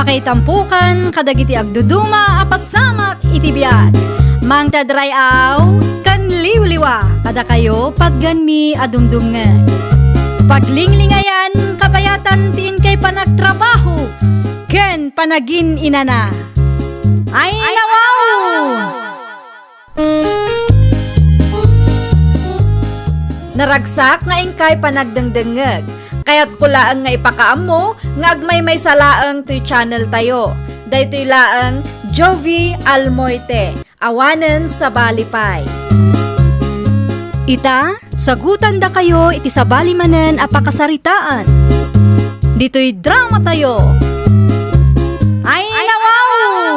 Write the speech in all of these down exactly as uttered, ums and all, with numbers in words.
Maitampukan kadagiti agduduma a pasamak iti biag. Mangted ray-aw ken liwliwa kadakayo patgenmi a dumdumngeg. Paglinglingayan kabayatan ti inkay panagtrabaho ken panagin-inana. Ay, nawaw! Naragsak nga inkay panagdengdengngeg. Kayatko laeng nga ipakaammo nga agmaymaysa laeng toy channel tayo. Daytoy laeng Jovie Almoite, awanen sabali pay. Ita, sagutandakayo iti sabali manen a pakasaritaan. Ditoy drama tayo. Ay, nawaw!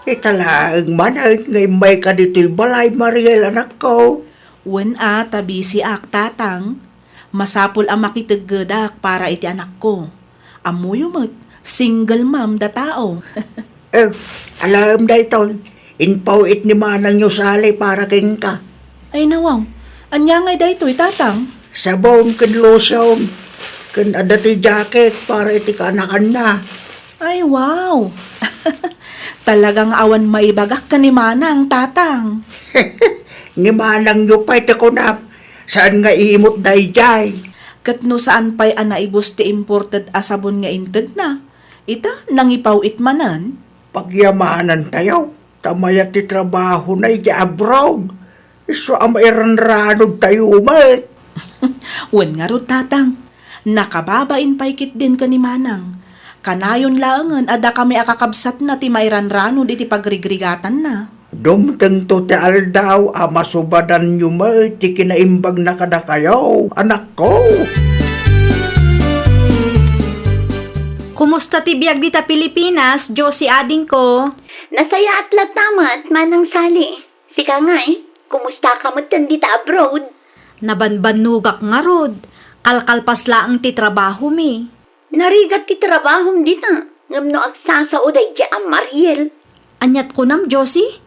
Ita laeng manen nga immayka ditoy balay, Mariel, anakko. Wen a, ta bisiak, Tatang. Masapul a makiteggedak para iti anakko. Ammoyo met, single mom da tao. Eh, alaem daytoy. Impaw-it ni manangyo Sally para kenka. Ay, nawaw. Ania ngay daytoy, Tatang? Sabon ken lotion. Ken adda ti jacket para iti kaanakanna. Ay, wow! Talaga nga awan maibagak ken ni Manang, Tatang. Ni manangyo pay ti kunam, saan nga imot daydiay? Ket no saan pay a naibus ti imported a sabon nga intedna, ita, nangipaw-it manen? Pagyamanan tayo, ta mayat ti trabahona idiay abroad. Isu a mairanranod tayo met. Wen ngarud, Tatang. Nakababain pay ketdin ken ni Manang. Kanayon laengen a dakami a kakabsatna ti mairanranod iti pagrigrigatanna. Dumtengto ti aldaw a masubadanyo met ti kinaimbagna kadakayo, anakko. Kumusta ti biag dita Pilipinas, Josie adingko? Nasayaat latta met, Manang Sally. Sika ngay, kumusta ka metten dita abroad? Nabanbannogak ngarud, kalkalpas laeng ti trabahomi. Narigat ti trabahom dita, ngem no agsasao daydiay a Mariel. Aniat kunam, Josie?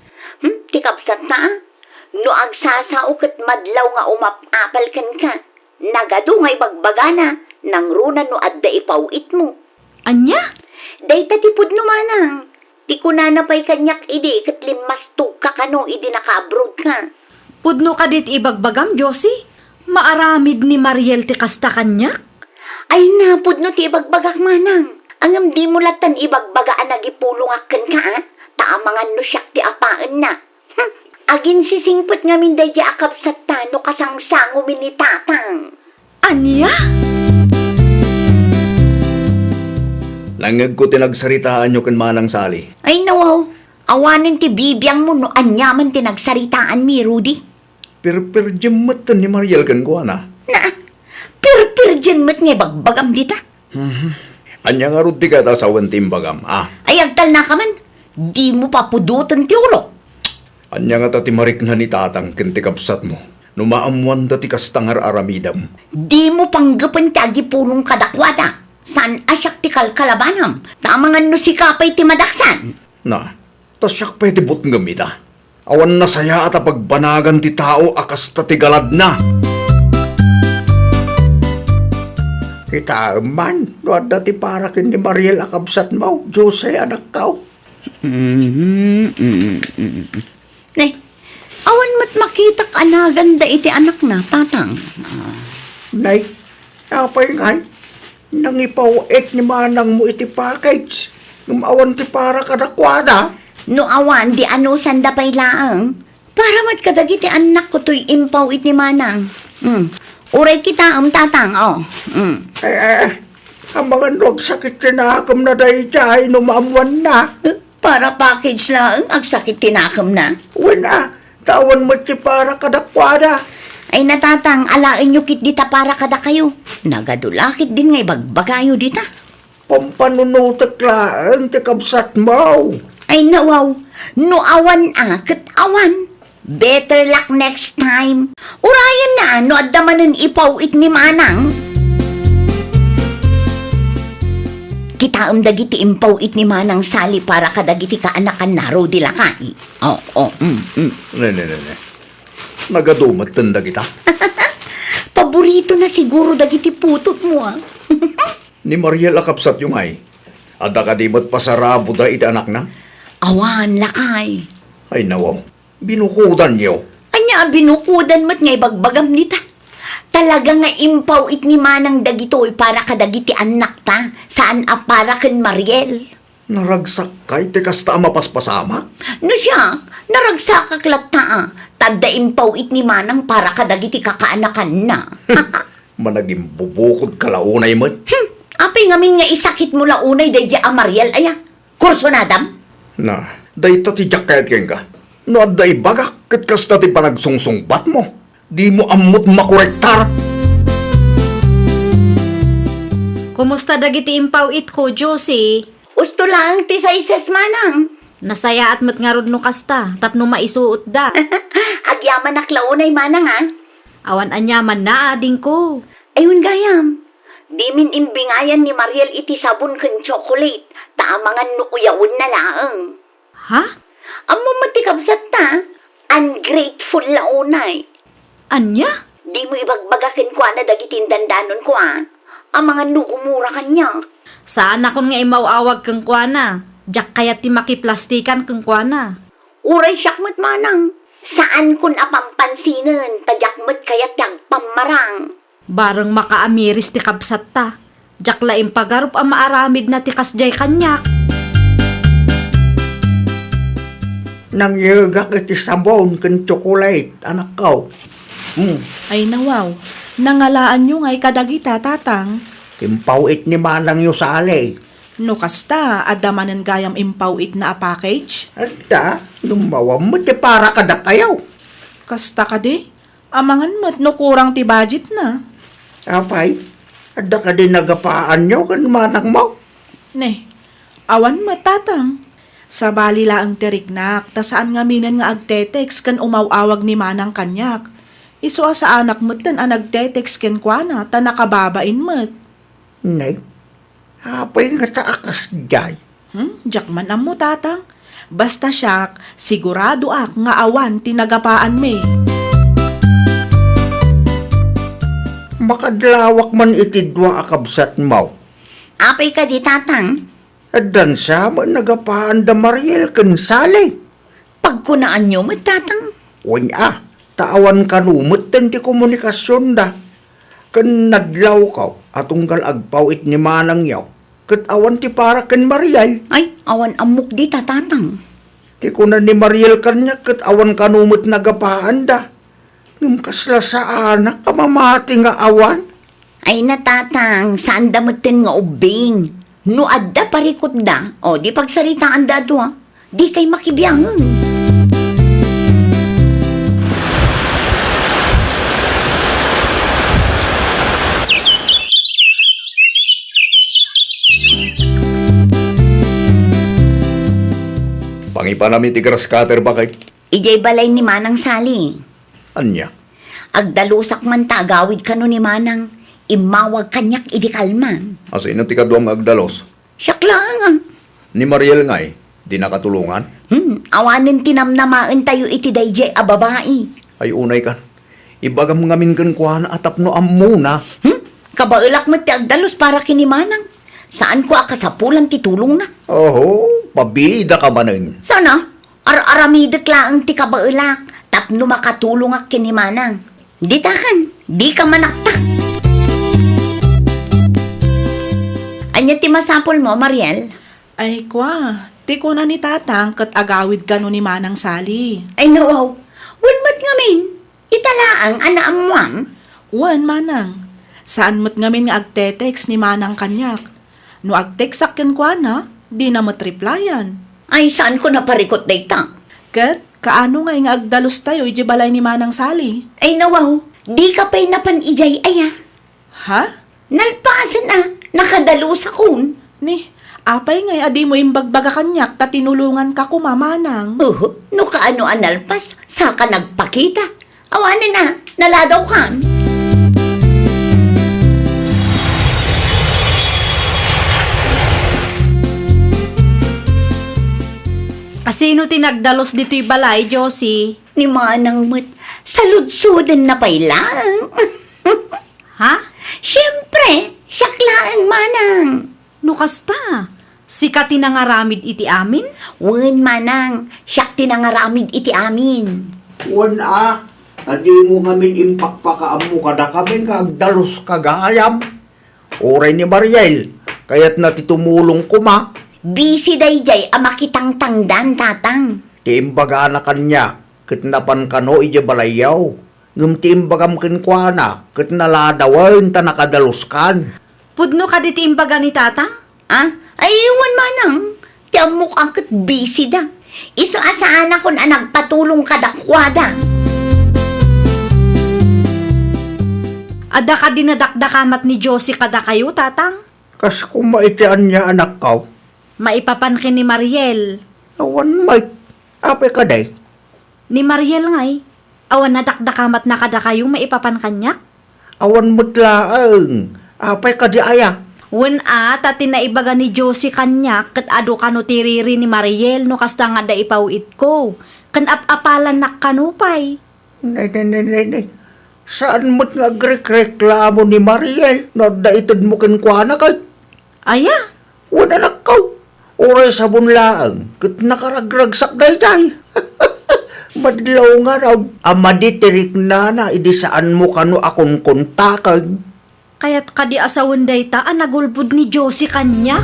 Hmm, ti kabsatta, a? No agsasao ket madlaw nga umap-apal kenka, nagadu nga ibagbagana, nangruna no adda ipaw-itmo. Ania? Dayta ti pudno manang. Ti kunana pay kaniak idi ket limmastogka kano idi naka-abroad ka. Pudno kadi ti ibagbagam, Josie? Maaramid ni Mariel ti kasta kaniak? Ay na, pudno ti ibagbagak manang. Ngem dimo lattan ibagbaga a nagipulongak kenka, a? Ta amangan no siak ti apaenna. Hmm, aginsisingpet ngamin daydiay a kabsatta no kasangsangomi ni Tatang. Ania? Nangngegko ti nagsaritaanyo ken Manang Sally. Ay, nawaw. Awanen ti bibiangmo no aniaman ti nagsaritaanmi, Rudy. Pirpirjem metten ni Mariel kenkuana. Na, pirpirjem met nga ibagbagam dita. Mhm. Ania ngarud ti kayat a sawen ti imbagam, a? Ay, agtalnaka man. Dimo papudoten ti ulok. Ania ngata ti marikna ni Tatang ken ti kabsatmo no maammoanda ti kasta nga ar-aramidem? Dimo panggepen ti agipulong kadakuada. Saan a siak ti kalkalabanam. Ta amangan no sika pay ti madaksan. Na, ta siak pay ti butngem ita. Awan nasayaat a pagbanagan ti tao a kasta ti galadna. Kitaem man no adda ti para ken ni Mariel a kabsatmo, Jose, anakko. Mhm, mhm, mhm. Ne, awan met makitak a naganda iti anakna, Tatang. Ah. Nay, apay ngay, nangipaw-it ni manangmo iti package, ngem awan ti para kadakuada? No awan, di anusanda pay laeng. Para met kadagiti annakko toy impaw-it ni manang. Hmm. Uray kitaem, Tatang, oh. Hmm. Eh, eh, amangan no agsakit ti nakemna daydiay no maammoanna. Eh, para package laeng, agsakit ti nakemna? Wen a, ta awan met ti para kadakuada. Ay na, Tatang, alaenyo ketdi ta para kadakayo. Nagadu la ketdin nga ibagbagayo dita. Pampanunotek laeng ti kabsatmo. Ay, nawaw, no awan a, ket awan. Better luck next time. Urayen na no adda manen ipaw-it ni manang. Kitaem dagiti impaw-it ni Manang Sally para kadagiti kaanakanna, Rudy, lakay. Oh, oh, mm, mm. Ne, ne, ne, ne. Nagadu metten dagita. Paborito na siguro dagiti putotmo, ah. Ni Mariel a kabsatyo ngay, Adda kadi met pasaraboda iti anakna? Awan, lakay. Ay, nawaw. Binukodanyo. Ania a binukodan met nga ibagbagam dita? Talaga nga impaw-it ni Manang dagitoy para kadagiti annakta, saan a para ken Mariel. Naragsakka iti kasta a mapaspasamak? No siak, naragsakak latta a, ta adda impaw-it ni Manang para kadagiti kakaanakanna. Managimbubukodka la unay met. Hmm, apay ngamin nga isakitmo la unay daydiay a Mariel aya? Kursunadam? Na, dayta ti diak kayat kenka. No adda ibagak ket kasta ti panagsungsungbatmo, dimo ammot makorektar. Kumusta dagiti impaw-itko, Josie? Usto laeng ti size, Manang. Nasayaat met ngarud no kasta, tapno maisuotda. Agyamanak la unay, Manang, a. Awan aniamanna, adingko. Ay, wen gayam. Dimin imbingayan ni Mariel iti sabon ken chocolate, ta amangan no uyawenna laeng. Ha? Ammom met ti kabsatta, ungrateful la unay. Ania? Dimo ibagbaga kenkuana dagiti indandanonko a, amangan no gumura kaniak. Saanakon nga imaw-awag kenkuana. Diak kayat ti makiplastikan kenkuana. Uray siak met, Manang. Saankon a pampansinen, ta diak met kayat ti agpammarang. Bareng makaamiris ti kabsatta. Diak la impagarup a maaramidna ti kasdiay kaniak. Nangyegak iti sabon ken tsokolate, anakko. Hmm. Ay, nawaw. Nangalaanyo ngay kadagita, Tatang? Impaw-it ni manangyo Sally. No kasta, adda manen gayam impaw-itna a package? Adda, ngem awan met ti para kadakayo. Kasta kadi? Amangan met no kurang ti budgetna. Apay, adda kadi nagapaanyo ken manangmo? Ne, awan met, Tatang. Sabali laeng ti riknak, ta saan ngaminen nga agte-text ken umaw-awag ni Manang kaniak. Isu a saanak metten a nagte-text kenkuana, ta nakababain met. Ne, apay ngata a kasdiay? Hmm, diak man ammo, Tatang. Basta siak, siguradoak nga awan ti nagapaanmi. Makadlawak man iti dua a kabsatmo. Apay kadi, Tatang? Addan sa met nagapaanda Mariel ken Sally. Pagkunaanyo met, Tatang? Wen a, ta awan kano metten ti komunikasionda. Ken nadlawko a tunggal agpaw-it ni manangyo, ket awan ti para ken Mariel. Ay, awan ammok dita, Tatang. Ti kuna ni Mariel kaniak ket awan kano met nagapaanda. Ngem kasla saanak a mamati nga awan. Ay na, Tatang, saanda metten nga ubbing. No adda parikutda, o di pagsaritaanda a dua, dikay makibiangen. Pangipanam iti grass cutter, bakay? Idiay balay ni Manang Sally. Ania? Agdalusak man ta agawid kano ni Manang. Immawag kaniak idi kalman. Asino ti kaduam nga agdalus? Siak laeng, a. Ni Mariel ngay, di nakatulongan? Hmm, awanen ti namnamaentayo iti daydiay a babai. Ay, unay kan. Ibagam ngamin kenkuana a tapno ammona. Hmm? Kabaelak met ti agdalus para ken ni Manang. Saanko a kasapulan ti tulongna. Oho, pabida ka manen. Sana, ar-aramidek laeng ti kabaelak tapno makatulongak ken ni Manang. Ditakan, dika manaktak. Ania ti masapulmo, Mariel? Ay, kua, ti kuna ni Tatang ket agawid kano ni Manang Sally. Ay, nawaw. Wen met ngamin, ita laeng a naammoam? Wen, Manang. Saan met ngamin nga agte-text ni Manang kaniak. No agteksak kenkuana, dina met replyan. Ay, saanko naparikut dayta. Ket, kaano ngay nga agdalustayo idiay balay ni Manang Sally? Ay, nawaw, dika pay napan idiay aya? Ha? Nalpasen a, nakadalus a kun. Ni, apay ngay a dimo imbagbaga kaniak ta tinulonganka koma, Manang? Uhu, no kaano a nalpas, saka nagpakita. Awanen a, naladawkan. Asino ti nagdalus ditoy balay, Josie? Ni Manang met, saludsodenna pay laeng. Ha? Siempre, siak laeng, Manang. No kasta, Sika ti nangaramid iti amin? Wen, manang, siak ti nangaramid iti amin. Wen a, ta dimo ngamin impakpakaammo kadakami nga agdaluska gayam. Uray ni Mariel, kayatna ti tumulong koma. Busy daydiay a makitangtangdan, tatang. Ti imbagana kaniak, ket napan kano idiay balayyo. Ngem ti imbagam kenkuana, ket naladawen ta nakadaluskan. Pudno kadi ti imbaga ni tatang? Ah? Ay, wen manang, ti ammok a ket busy da. Isu a saanakon a nagpatulong kadakuada. Adda kadi nadakdakamat ni Josie kadakayo, tatang? Kas koma iti ania, anakko? Maipapan ken ni Mariel. Awan met. Apay kadi? Ni Mariel ngay, awan nadakdakamatna kadakayo maipapan kaniak? Awan met laeng. Apay kadi aya? Wen a, ta ti naibaga ni Josie kaniak ket adu kano ti riri ni Mariel no kasta nga adda ipaw-itko. Ken ap-apalannak kano pay. Nay, nay, nay, nay, nay. Saan met nga agrekreklamo ni Mariel no adda itedmo kenkuana ket? Aya? Wen, anakko, uray sabon laeng ket nakaragragsak daydiay. Madlaw ngarud a madi ti riknana idi saanmo kano a kunkuntaken. Kayat kadi a sawen dayta a nagulbod ni Josie kaniak?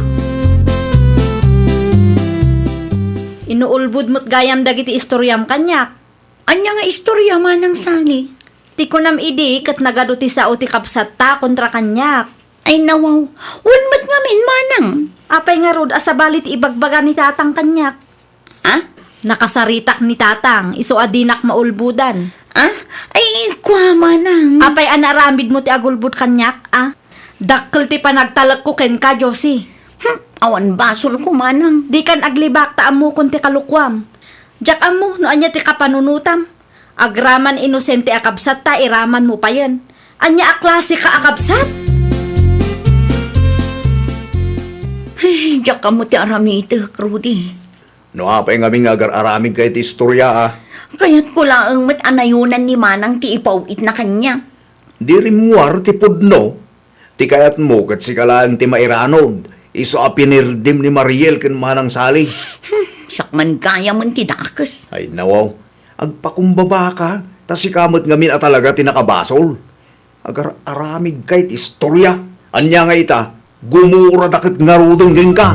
Inuulbod met gayam dagiti istoriam kaniak. Ania nga istoria, Manang Sani? Ti kunam idi ket nagadu ti sao ti kabsatta kontra kaniak. Ay, nawaw. Wen met ngamin, manang. Apay ngarud a sabali ti ibagbaga ni tatang kaniak? Ah? Nakasaritak ni tatang, isu a dinak maulbodan. Ah? Ay, kua, manang. Apay a naaramidmo ti agulbod kaniak, ah? Dakkel ti panagtalekko kenka, Josie. Hmm, awan basolko, manang. Dikan aglibak ta ammokon ti kalokuam. Diak ammo no ania ti kapanunotam. Agraman inosente a kabsat ta iramanmo payen. Ania a klaseka a kabsat? Ay, diak ammo ti aramitek, Rudy. No apay ngamin nga agar-aramidka iti istoria, a? Kayatko laeng met a nayonan ni manang ti ipaw-itna kaniak. Di rimmuar ti pudno. Ti kayatmo ket sika laeng ti mairanod, isu a pinirdim ni Mariel ken Manang Sali. Hmm, siak man gayamen ti dakes. Ay, nawaw. Agpakumbabaka, ta sika met ngamin a talaga ti nakabasol. Agar-aramidka iti istoria. Ania nga ita, gumurada ket ngaruden kenka.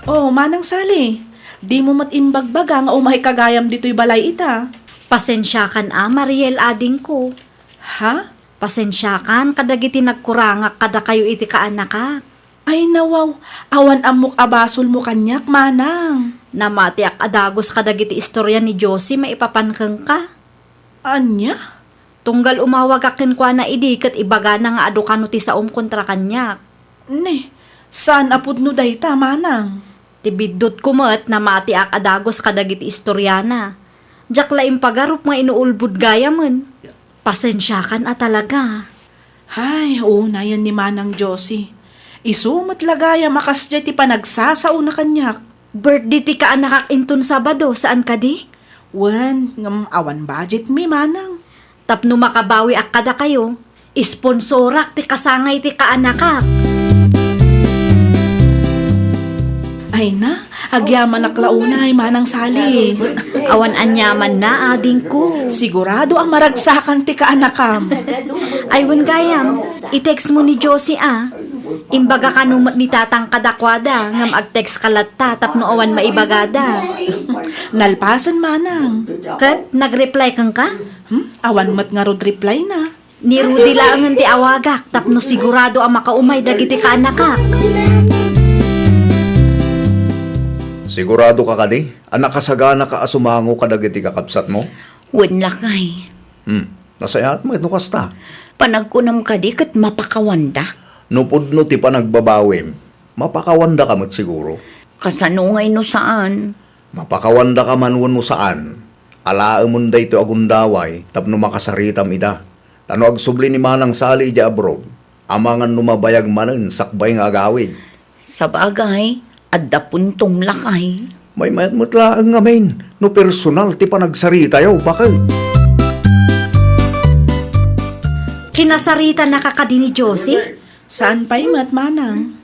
Oh, Manang Sali, dimo met imbagbaga nga umayka gayam ditoy balay ita. Pasensiakan a, Mariel, adingko. Ha? Pasensiakan kadagiti nagkurangak kadakayo iti kaanakak. Ay, nawaw, awan ammok a basolmo kaniak, manang. Namatiak a dagus kadagiti istoria ni Josie maipapan kenka. Ania? Tunggal umawagak kenkuana idi ket ibagana nga adu kano ti saom kontra kaniak. Ne, saan a pudno dayta, manang? Ti biddutko met, namatiak a dagus kadagiti istoriana. Diak la impagarup nga inuulbod gayamen. Pasensiakan a talaga. Hay, unayen ni Manang Josie. Isu met la gayam a kasdiay ti panagsasaona kaniak. Birthday ti kaanakak inton Sabado, saan kadi? Wen, ngem awan budget mi, manang. Tapno makabawiak kadakayo, isponsorak ti kasangay ti kaanakak. Ay na, agyamanak la unay, Manang Sali. Awan aniamanna, adingko. Sigurado a maragsakan ti kaanakam. Ay, wen gayam, i-text mo ni Josie, a. Imbaga kano met ni tatang kadakuada, ngem ag-text ka latta tapno awan maibagada. Nalpasen, manang. Ket nag-reply kenka? Hmm? Awan met ngarud reply na. Ni Rudy laengen ti awagak tapno sigurado a makaumay dagiti kaanakak. Sigurado ka kadi a nakasaganaka a sumango kadagiti kakabsatmo? Wen, lakay. Hmm, nasayaat met no kasta. Panagkunam kadi ket mapakawandak? No pudno ti panagbabawim, mapakawandaka met siguro. Kasano ngay no saan? Mapakawandaka man wenno saan, alaemon daytoy a gundaway tapno makasaritam ida. Ta no agsubli ni Manang Sali idiay abroad, amangan no mabayag manen sakbay nga agawid. Sabagay, adda puntom, lakay. Maymayat met laeng ngamin no personal ti panagsaritayo, baket. Kinasaritanaka kadi ni Josie? Saan pay met, manang?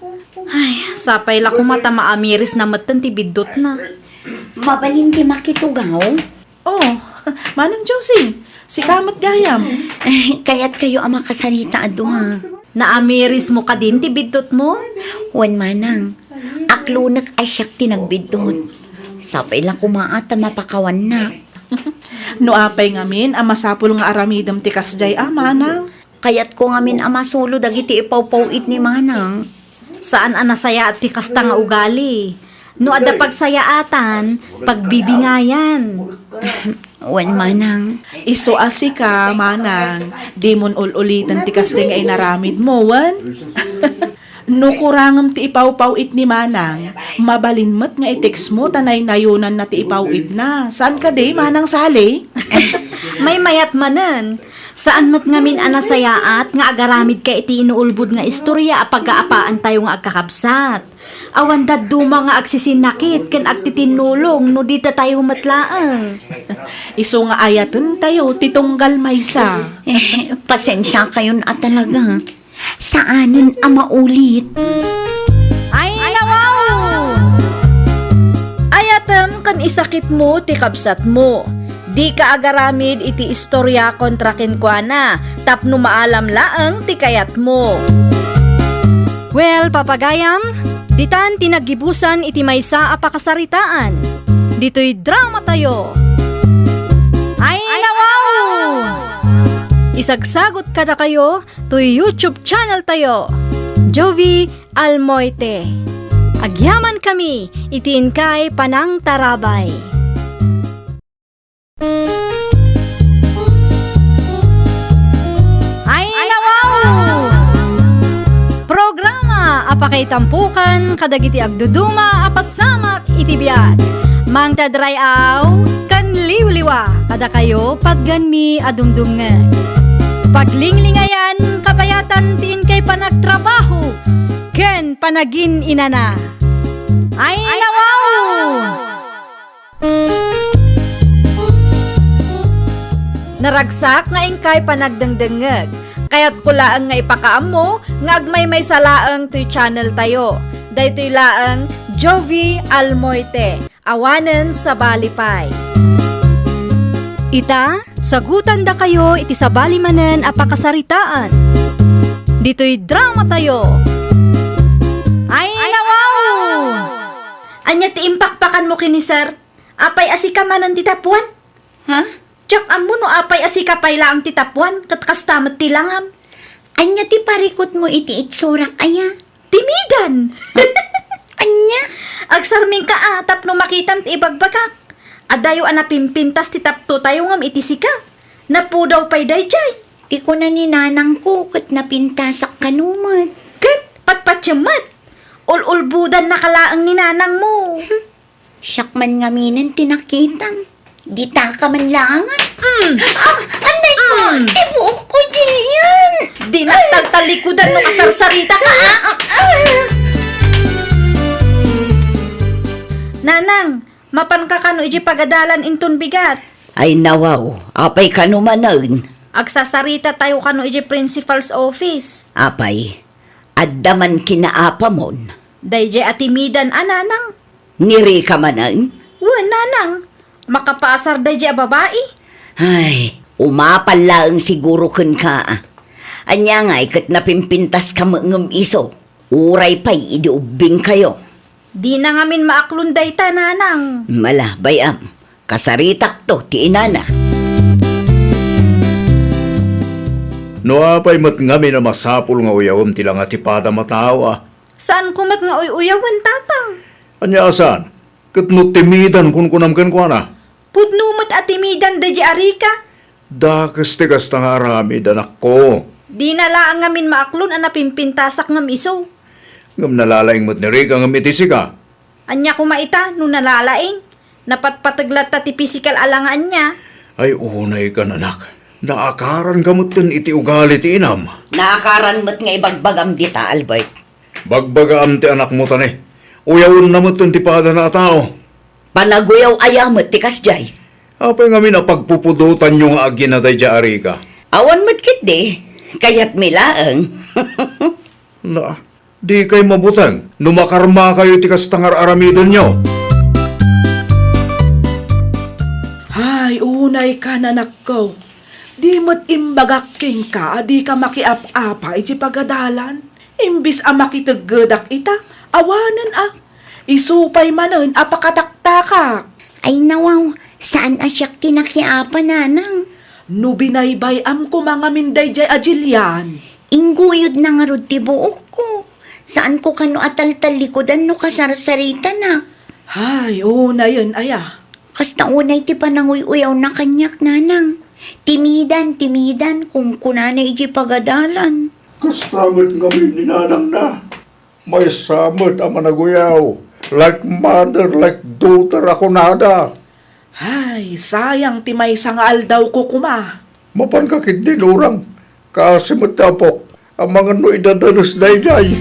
Ay, sapay la koma ta maamirisna metten ti biddutna. Mabalin ti makitugaw? Oh, Manang Josie, sika met gayam. Eh, kayatkayo a makasarita a dua. Naamirismo kadin ti biddutmo? Wen, manang. Aklonek a siak ti nagbiddut. Sapay la koma a ta mapakawannak. No apay ngamin a masapul nga aramidem ti kasdiay a, manang? Kayatko ngamin a masulo dagiti ipawpaw-it ni manang. Saan a nasayaat ti kasta nga ugali. No adda pagsayaatan, pagbibingayan. Wen, manang. Isu a sika, manang, dimon ul-uliten ti kasdiay nga inaramidmo, wen? No kurangem ti ipawpaw-it ni manang, mabalin met nga i-textmo ta naynayonanna ti ipaw-itna. Saan kadi, Manang Sally? Maymayat manen. Saan met ngamin a nasayaat nga agaramidka iti inuulbod nga istoria a pagaapaantayo nga agkakabsat. Awan dadduma nga agsisinnakit ken agtitinnulong no di datayo met laeng. Isu nga ayatentayo ti tunggal maysa. Eh, pasensiakayon a talaga. Saanen a maulit. Ay, nawaw! Ayatem ken isakitmo ti kabsatmo. Dika agaramid iti istoria kontra kenkuana tapno maalam laeng ti kayatmo. Well, papagayam, ditan ti naggibusan iti maysa a pakasaritaan. Ditoy dramatayo. Ay, nawaw! Isagsagot kadakayo toy YouTube channel tayo, Jovi Almoite. Agyamankami iti inkay panangtarabay. Ay, nawaw! Programa a pakaitampukan kadagiti agduduma a pasamak iti biag. Mangted ray-aw ken liwliwa kadakayo patgenmi a dumdumngeg. Paglinglingayan kabayatan ti inkay panagtrabaho ken panagin-inana. Ay, nawaw! Naragsak nga inkay panagdengdengngeg. Kayatko laeng nga ipakaammo nga agmaymaysa laeng toy channel tayo. Daytoy laeng Jovi Almoite. Awanen sabali pay. Ita, sagutandakayo iti sabali manen a pakasaritaan. Ditoy dramatayo. Ay, nawaw! Ania ti impakpakanmo ken ni Sir? Apay a sika manen ti tapuan? Ha? Diak ammo no apay a sika pay laeng ti tapuan, ket kasta met ti langam. Ania ti parikutmo iti itsurak aya? Timidan! Ania? Agsarmingka a tapno makitam ti ibagbagak. Adayo a napimpintas ti taptotayo ngem iti sika. Napudaw pay daydiay. Ti kuna ni nanangko ket napintasak kano met. Ket patpatiem met. Ul-ulbodannaka laeng ni nanangmo. Siak man ngaminen ti nakitam. Ditaka man laeng. Mm. Ah, anay ko, mm, ti buok ko, Jillian. Di nagtaltalikudan no kasarsarita ka, ah. Ah, ah, ah. Nanang, mapanka kano iti pagadalan inton bigat? Ay, nawaw, apay kano manen? Agsasarita tayo kano iti principal's office. Apay, adda man kinaapamon? Daydiay a timidan a nanang. Ni Rica manen? Wen, nanang. Makapaasar daydiay a babai. Ay, umapal laeng siguro kenka. Ania ngay ket napimpintaska met ngem isu? Uray pay idi ubbingkayo. Dina ngamin maaklon dayta, nanang. Mala, bay-am. Kasaritakto ti inana. No apay met ngamin a masapul nga uyawem ti langa ti padam a tao, a? Saanko met nga uy-uyawen, tatang. Ania a saan? Ket no timidan kunkunam kenkuana? Pudno met a timidan daydiay a Rica. Dakes ti kasta nga aramid, anakko. Dina laeng ngamin maaklon a napimpintasak ngem isu. Ngem nalalaing met ni Rica ngem iti sika. Ania koma ita no nalalaing? Napatpateg latta ti pisikal a langa ania? Ay, unaykan, anak. Naakaranka metten iti ugali ti inam. Naakaran met nga ibagbagam dita, Albert. Bagbagaam ti anakmo, tani. Uyawenna metten ti padana a tao. Panaguyaw aya met ti kasdiay? Apay ngamin a pagpupudotanyo nga agina daydiay a Rica? Awan met ketdi, kayatmi laeng. Na, dikay mabuteng no makarmakayo iti kasta nga ar-aramidenyo. Hay, unayka, anakko. Di met imbagak kenka a dika makiap-apa iti pagadalan. Imbis a makiteggedak ita, awanen a. Isu pay manen a pakataktakak. Ay nawaw, saan a siak ti nakiapa, nanang. No binaybay-am koma ngamin daydiay a Jillian. Ingguyodna ngarud ti buokko. Saanko kano a taltallikudan no kasarsaritana. Hay, unayen aya. Kasta unay ti pananguy-uyawna kaniak, nanang. Timidan, timidan, kunkunana iti pagadalan. Kasta met ngamin ni nanangna. Maysa met a managuyaw, like mother, like daughter a kunada. Ay, sayang ti maysa nga aldawko koma. Mapanka ketdin, urang, kaasi met ti apok, amangan no idadanes daydiay.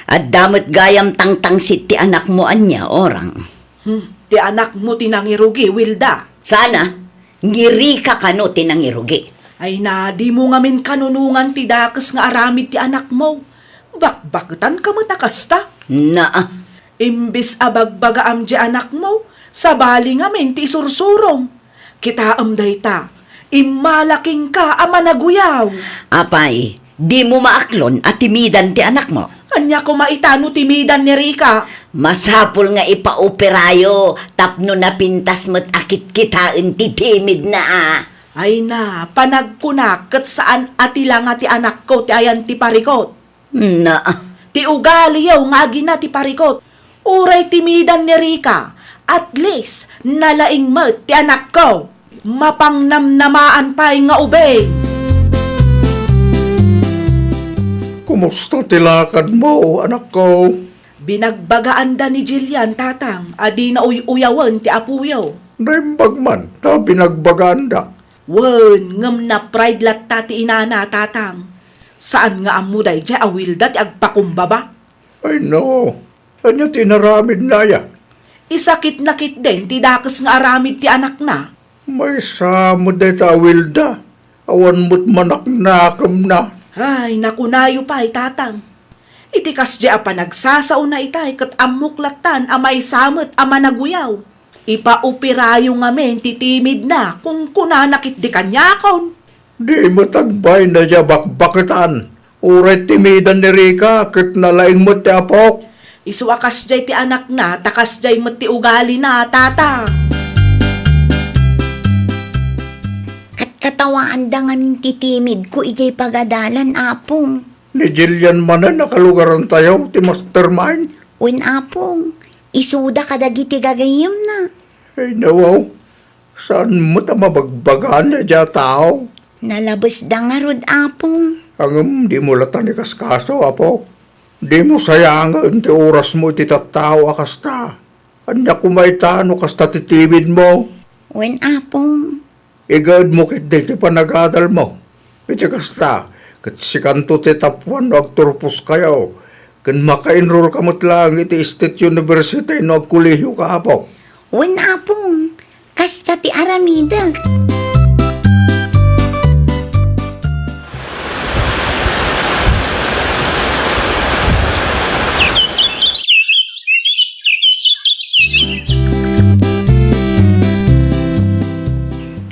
Adda met gayam tangtangsit ti anakmo ania, urang? Hmm, ti anakmo ti nangirugi, Wilda. Sana, ni Rica kano ti nangirugi. Ay na, dimo ngamin kanunongan ti dakes nga aramid ti anakmo. Bakbaketanka met a kasta. Naa. Imbes a bagbagaam ti anakmo, sabali ngamin ti isursurom. Kitaem dayta, immala kenka a managuyaw. Apay, dimo maaklon a timidan ti anakmo? Ania koma ita no timidan ni Rica? Masapul nga ipaoperayo tapno napintas met a kitkitaen ti timidna a. Ay na, panagkunak ket saan a ti langa ti anakko ti ayan ti parikot. Na. Ti ugaliyo nga agina ti parikot. Uray timidan ni Rica, at least, nalaing met ti anakko. Mapangnamnamaan pay nga ubing. Kumusta ti lakadmo, anakko? Binagbagaanda ni Jillian, tatang, a dina uy-uyawen ti apoyo. Naimbag man ta binagbagaanda. Wen, ngem na-pride latta ti inana, tatang. Saan nga ammo daydiay a Wilda ti agpakumbaba? Ay, no. Ania ti inaramidna aya? Isakitna ketdin ti dakes nga aramid ti anakna. Maysa met dayta a Wilda. Awan met manaknakemna. Ay, nakunayo pay, tatang. Iti kasdiay a panagsasaona itay ket ammok lattan a maysa met a managuyaw. Ipaoperayo ngamin ti timidna, kunkunana ketdi kaniakon. Di met agbayna a bakbaketan. Uray timidan ni Rica ket nalaing met ti apok. Isu a kasdiay ti anakna, ta kasdiay met ti ugalina, tata. Katkatawaanda ngamin ti timidko idiay pagadalan, Apong. Ni Jillian manen a kalugarantayo ti mastermind? Wen, Apong. Isuda kadagiti gagayyemna. Ay, nawaw. Saan met a mabagbagaan daydiay a tao? Nalabesda ngarud, Apong. Ngem dimo lattan ikaskaso, Apo. Dimo sayangen ti orasmo iti tattao a kasta. Ania koma ita no kasta ti timidmo? Wen, Apong. Igaedmo ketdi ti panagadalmo. Iti kasta, ket sikanto ti tappuan no agturposkayo, ken maka-enrollka met laeng iti State University no agkolehioka, Apo. Wen, Apong, kasta ti aramidek.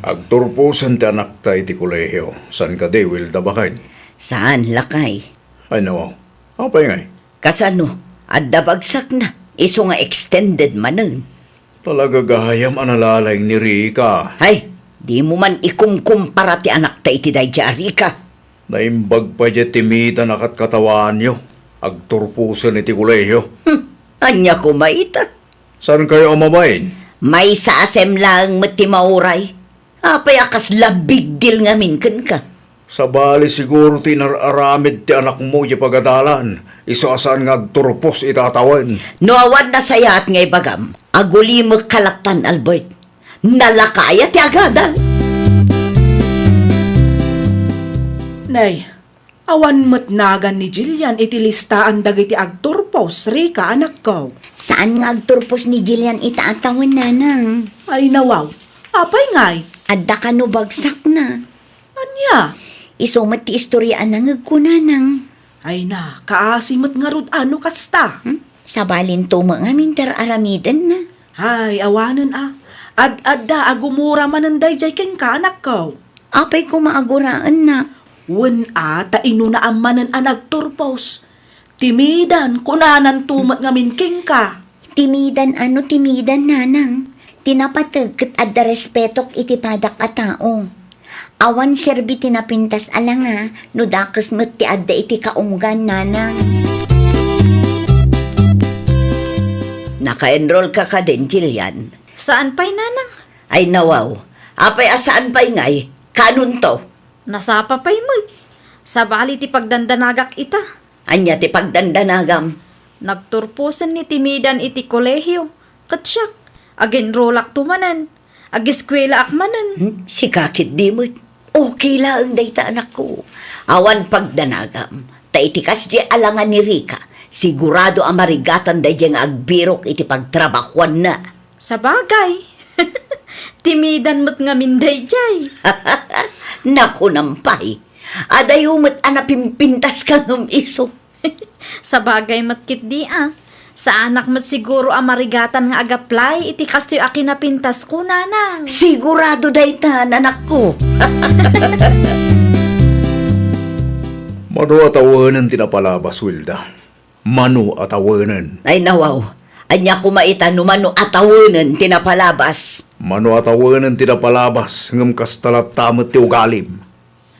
Agturposen ti anakta iti kolehio. Saan kadi, Wilda, baket? Saan, lakay. Ay, nawaw. Apay ngay? Kasano? Adda bagsakna. Isu nga extended manen. Talaga gayam a nalalaing ni Rica. Hay, dimo man ikumkumpara ti anakta iti daydiay a Rica. Naimbag pay diay timidan a katkatawaanyo. Agturposen iti kolehio. Hmm, ania koma ita? Saankayo a mabain? Maysa a sem laeng met ti mauray. Apay a kasla big deal ngamin kenka? Sabali siguro ti inar-aramid ti anakmo iti pagadalan, isu a saan nga agturpos ita a tawen. No awan nasayaat nga ibagam, agulimekka lattan, Albert. Nalaka aya ti agadal. Nay, awan met nagan ni Jillian iti listaan dagiti agturpos, Rica, anakko. Saan nga agturpos ni Jillian ita a tawen, nanang. Ay, nawaw. Apay ngay? Adda kano bagsakna. Ania? Isu met ti istorya a nangegko, nanang. Ay na, kaasi met ngarud a no kasta. Hmm? Sabalinto met ngamin ti ar-aramidenna. Ay, awanen a. Ad-adda a gumura manen daydiay kenka, anakko. Apay koma a guraennak? Wen a, ta inunaam manen a nagturpos. Timidan, kunananto met ngamin kenka. Timidan a no timidan, nanang. Ti napateg ket adda respetok iti padak a tao. Awan serbi ti napintas a langa no dakes met ti adda iti kaunggan, nanang. Naka-enroll ka kadin, Jillian? Saan pay, nanang. Ay, nawaw. Apay a saan pay ngay? Kanunto? Nasapa pay met. Sabali ti pagdandanagak ita. Ania ti pagdandanagam? Nagturposen ni Timidan iti kolehio. Ket siak, agenrolakto manen. Ageskuelaak manen. Hmm, sika ketdi met. Okay laeng dayta, anakko. Awan pagdanagam. Ta iti kasdiay a langa ni Rica, sigurado a marigatan daydiay nga agbirok iti pagtrabahuanna. Sabagay. Timidan met ngamin daydiay. Nakunam pay. Adayo met a napimpintaska ngem isu. Sabagay met ketdi a. Saanak met siguro a marigatan nga agaplay iti kastoy a kinapintasko, nanang. Sigurado dayta, anakko. Mano a tawenen ti napalabas, Wilda? Mano a tawenen? Ay, nawaw. Ania koma ita no mano a tawenen ti napalabas? Mano a tawenen ti napalabas, ngem kasta latta met ti ugalim.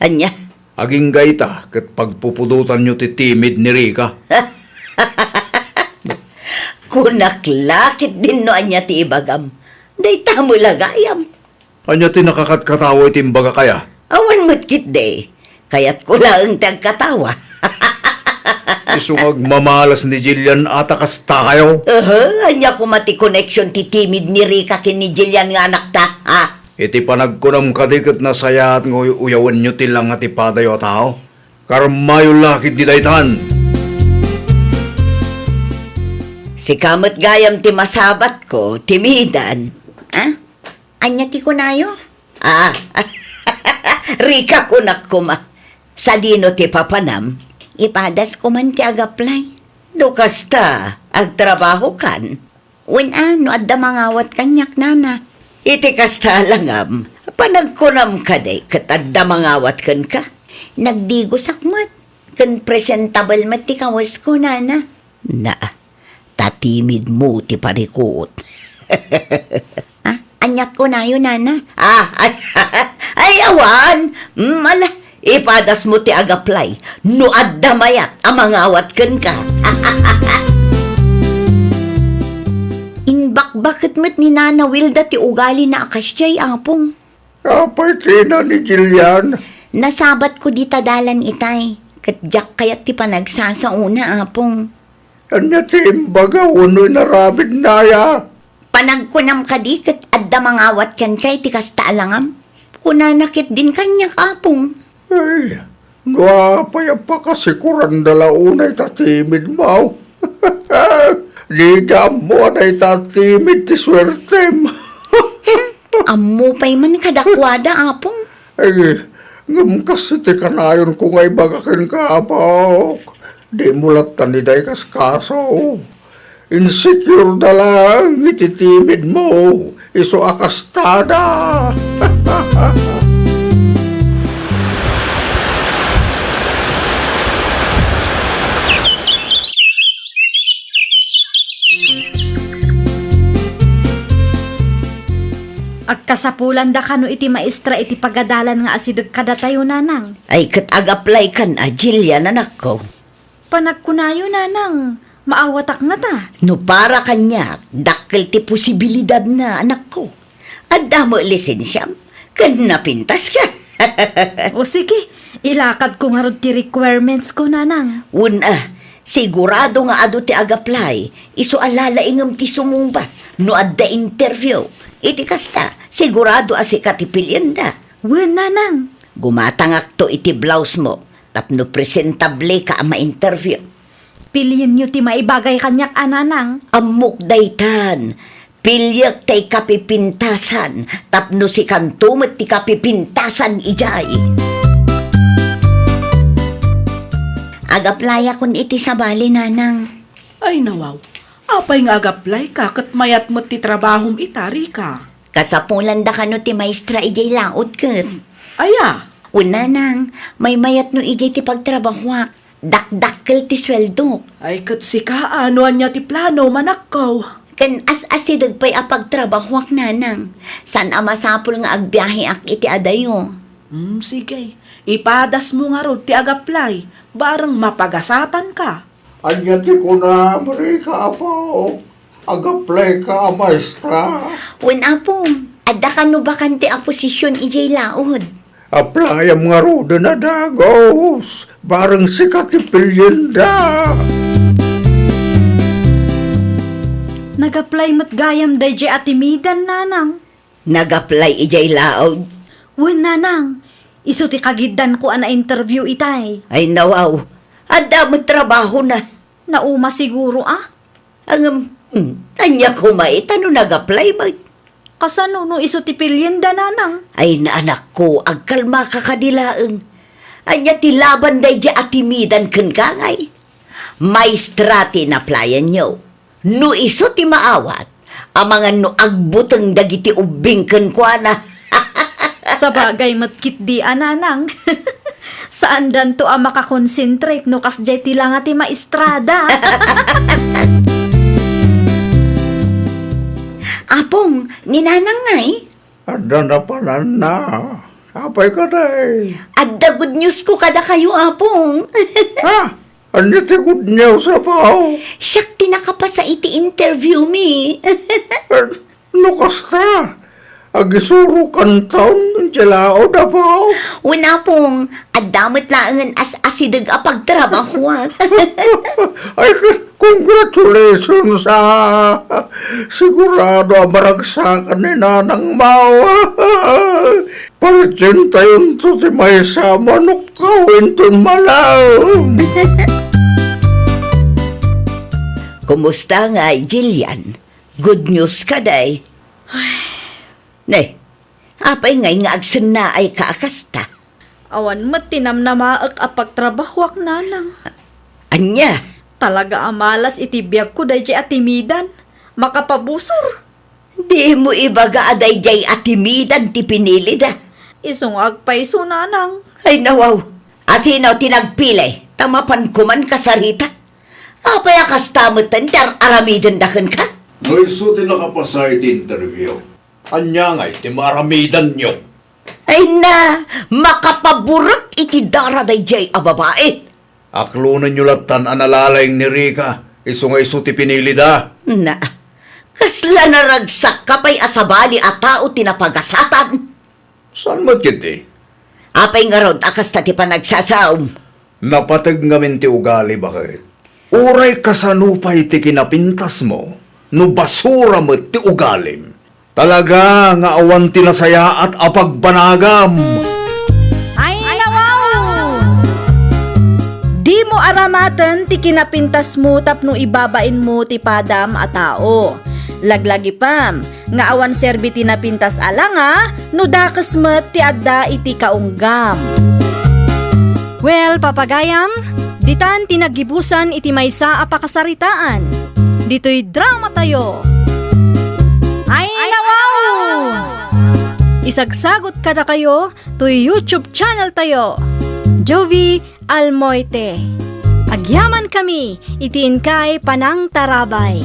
Ania? Agingga ita ket pagpupudotanyo ti timid ni Rica. Kunak la ketdin no ania ti ibagam. Dayta met la gayam. Ania ti nakakatkatawa iti imbagak aya? Awan met ketdi. Kayatko laeng ti agkatawa. Isu nga agmamalas ni Jillian a ta kastakayo? Aha, ania koma ti connection ti timid ni Rica ken ni Jillian nga anakta, ha? Iti panagkunam kadi ket nasayaat nga uy-uyawenyo ti langa ti padayo a tao? Karmayo la ketdi daytan. Sika met gayam ti masabatko, timidan. Ha? Ania ti kunayo? Ah, Rica, kunak koma. Sadino ti papanam? Ipadas koman ti agaplay. No kasta, agtrabahokan? Wen a, no adda mangawat kaniak, nana. Iti kasta a langam, panagkunam kadi ket adda mangawat kenka? Nagdigosak met, ken presentable met ti kawesko, nana. Na, ta timidmo ti parikut. Ah, aniat kunayo, nana? Ah, ay, ay, awan. Mm, ala, ipadasmo ti agaplay. No adda mayat a mangawat kenka. Imbakbaket met ni Nana Wilda ti ugalina a kasdiay, Apong. Apay tina ni Jillian? Nasabatko dita dalan itay, ket diak kayat ti panagsasaona, Apong. Ania ti imbaga wenno inaramidna aya? Panagkunam kadi ket adda mangawat kenka iti kasta a langam? Kunana ketdin kaniak, Apong. Ay, no apay a pakasikuranda la unay ta timidmo? Dida ammo a dayta timid ti suertem. Ammo pay man kadakuada, Apong. Ay, ngem kas iti kanayonko nga ibaga kenka, Apok, dimo latta ni dayta kaskaso. Insecure da laeng iti timidmo, isu a kastada. Agkasapulanda kano iti maestra iti pagadalan nga asideg kadatayo, Nanang? Ay, ket agaplaykan a, Jillian, anakko. Panagkunayo, Nanang, maawatak ngata. No para kaniak, dakkel ti posibilidadna, anakko. Adda met lisensiam, ken napintaska. O sige, ilakadko ngarud ti requirements ko, Nanang. Wen a, sigurado nga adu ti agaplay, isu a lalaingem ti sumungbat no adda interview. Iti kasta, sigurado a sika ti pilienda. Wen, Nanang. Gumatangakto iti blouse mo tapno presentable ka a ma-interview. Pilienyo ti maibagay kaniak a, Nanang. Ammok daytan. Piliek ti kapipintasan tapno sikanto met ti kapipintasan idiay. Ag-applyakon iti sabali, Nanang. Ay, nawaw. Apay nga ag-applyka ket mayat met ti trabahom ita, Rica? Kasapulan da kano ti maestra idiay laod ket. Aya? Wen, Nanang, maymayat no idiay ti pagtrabahoak. Dakdakkel ti sueldok. Ay, ket sika, a, no ania ti plano, manakkaw? Ken as-asideg pay a pagtrabahoak, Nanang. Saan a masapul nga agbiaheak iti adayo. Hmm, sige. Ipadasmo ngarud ti ag-apply. Bareng mapagasatanka. Ania ti kunam, Rica, apo? Ag-applyka a maestra? Wen, Apong, adda kano bakante a posision idiay laod. Applyam ngaruden a dagus, bareng sika ti pilienda. Nag-apply met gayam daydiay a timidan, Nanang. Nag-apply idiay laod? Wen, Nanang. Isu ti kagiddanko a na-interview itay. Ay, nawaw. Adda met trabahona. Nauma siguro, a? Ngem, hmm, ania koma ita no nag-apply met? Kasano no isu ti pilienda, Nanang? Ay, naanakko, agkalmaka kadi laeng. Ania ti laban daydiay a timidan kenka ngay? Maestra ti in-applyanyo. No isu ti maawat, amangan no agbuteng dagiti ubbing kenkuana. Sabagay met ketdi a, Nanang. Saandanto a makakonsentrate no kasdiay ti langa ti maestrada. Apong, ni Nanang ngay? Adda napananna. Apay kadi? Adda good news ko kadakayo, Apong. Ha? Ania ti good news, apo? Siak ti nakapasa iti interview mi. Eh, no kasta, agisurokanton idiay laod, apo? Wen, Apong, adda met laengen as-asideg a pagtrabahoak. Ay, congratulations, ah. Sigurado a maragsakan ni Nanang Mau. Palittayonto ti maysa a manok inton malaem. Kumusta ngay, Jillian? Good news kadi? Ne, apay ngay nga agsennaayka a kasta? Awan met ti namnamaek a pagtrabahoak, Nanang. Ania? Talaga a malas iti biagko daydiay a timidan. Makapabusor. Dimo ibaga a daydiay a timidan ti pinilida. Isu nga agpayso, Nanang. Ay, nawaw. Asino ti nagpili? Ta mapan koman kasarita. Apay a kasta metten ti ar-aramidenda kenka? No isu ti nakapasa iti interview, ania ngay ti maaramidanyo? Ay na, makapaburek iti dara daydiay a babai. Aklonenyo lattan a nalalaing ni Rica, isu nga isu ti pinilida. Na, kasla naragsakka pay a sabali a tao ti napagasatan. Saan met ketdi? Apay ngarud a kasta ti panagsasaom? Napateg ngamin ti ugali, baket. Uray kasano pay ti kinapintasmo, no basura met ti ugalim. Talaga nga awan ti nasayaat a pagbanagam. Ay, nawaw! Dimo aramaten ti kinapintasmo tapno ibabainmo ti padam a tao. Laglagipem nga awan serbi ti napintas a langa no dakes met ti adda iti kaunggam. Well, papagayam, ditan ti naggibusan iti maysa a pakasaritaan. Ditoy dramatayo. Ay, nawaw! Isagsagot kadakayo toy YouTube channeltayo, Jovie Almoite. Agyamankami iti inkay panangtarabay.